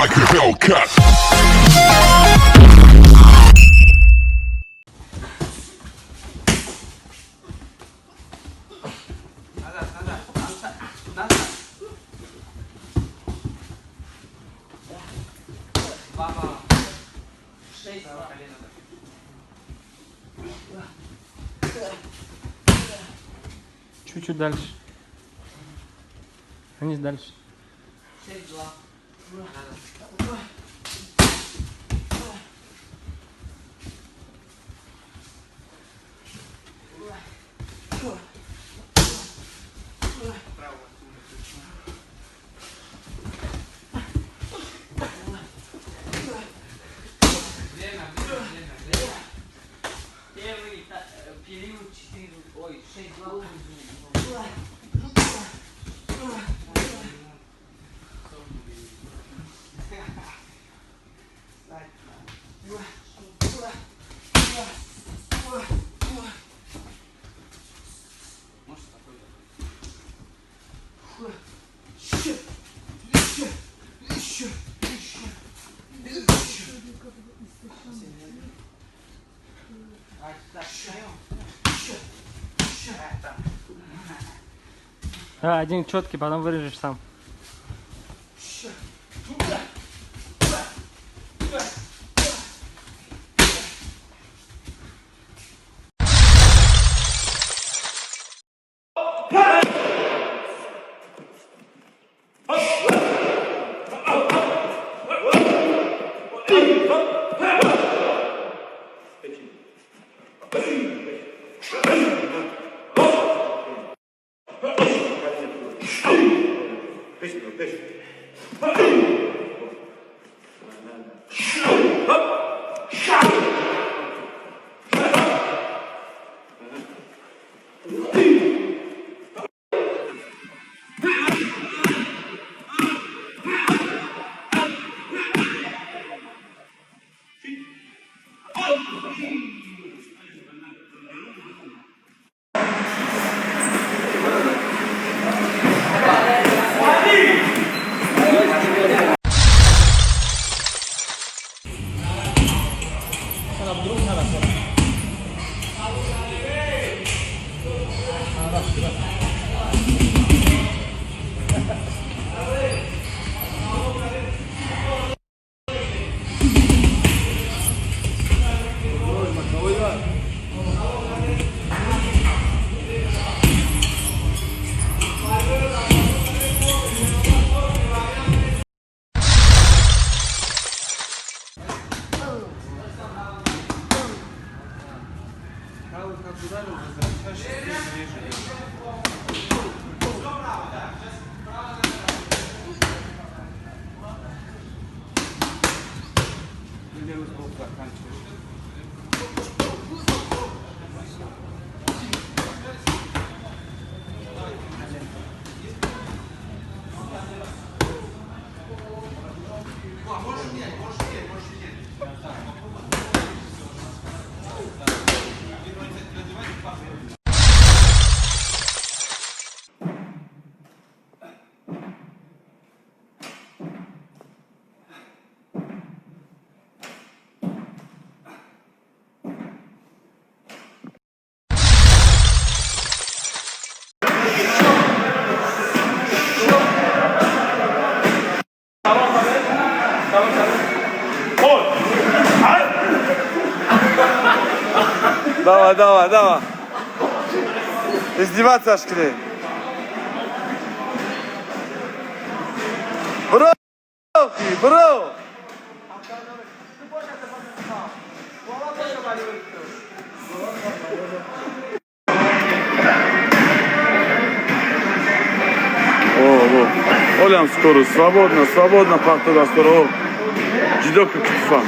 Like a Hellcat. Назад, назад, назад, назад. 2 балла. 6. Колено. Чуть-чуть дальше. Вниз дальше. 6-2. Назад. Время, время, время, время. Первый период 4, ой, 6-2. Можешь такой? Еще, еще, еще, еще, еще. Еще, еще. А, один четкий, потом вырежешь сам. Еще. Правый как ударил, возвращаешься, ближе. Левый сбоку заканчиваешь. Давай, давай, давай. Издеваться аж клей. Бро, бро. О, о, Олям скоро, свободно, свободно, пахта дастора, о. Ҷидо ку китфам.